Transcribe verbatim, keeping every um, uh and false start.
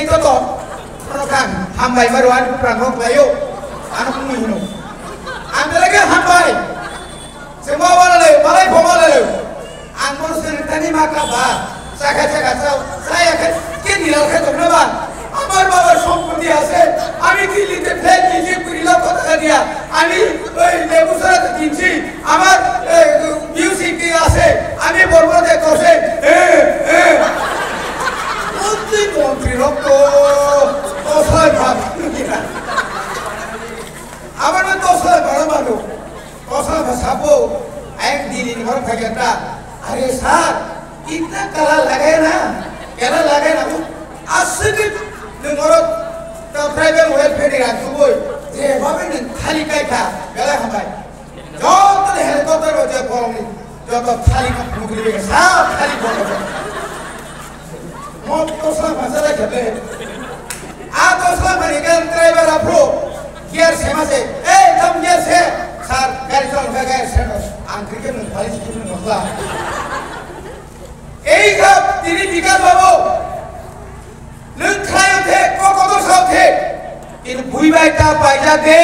Joto, ano kang, hambai maro ani buprang rok layo, ano kung hino. Ang belai khe hambai. Chwngma wala layo, malai bo wala layo. Ang bono swnwi tani ma kha ba. Chakha chakha chao, chaya khe, ke nilal khe tongna ba. আমার বাবার সম্পত্তি আছে, আমি দিল্লিতে ফ্ল্যাট নিয়েছি কুড়ি লক্ষ টাকা দিয়া। আমি ওই লেবু ছাড়াতে কিনছি, আমার মিউজিক আছে, আমি বলবো যে কষে। মন্ত্রী মন্ত্রী রক্ত কষায় ভাগ। আমার মধ্যে কষায় ভাড়া মারো। Kosa ba sabo, ayang dini ni borok phai kha ta. Are sir, itna kala lagaya na, kala lagaya na. Aswk nwng borok ta tribal welfare ni rang tubui, je bhabe nwng thali kai kha, belai hambai. Joto ni helicopter o je borok ni, joto thali nukli bai kha, sab thali borok. Mo tosla masa da khabe. A tosla mani gan driver apro. Gear se mase. Ei, tam gear se. Sir, gari chol kha gear se. Ang cricket nung phali si nung nokla. Ei kha tini Bikas babu. Nung khlai the, kok kotor sa the. Ini bui bai ta bai ja de.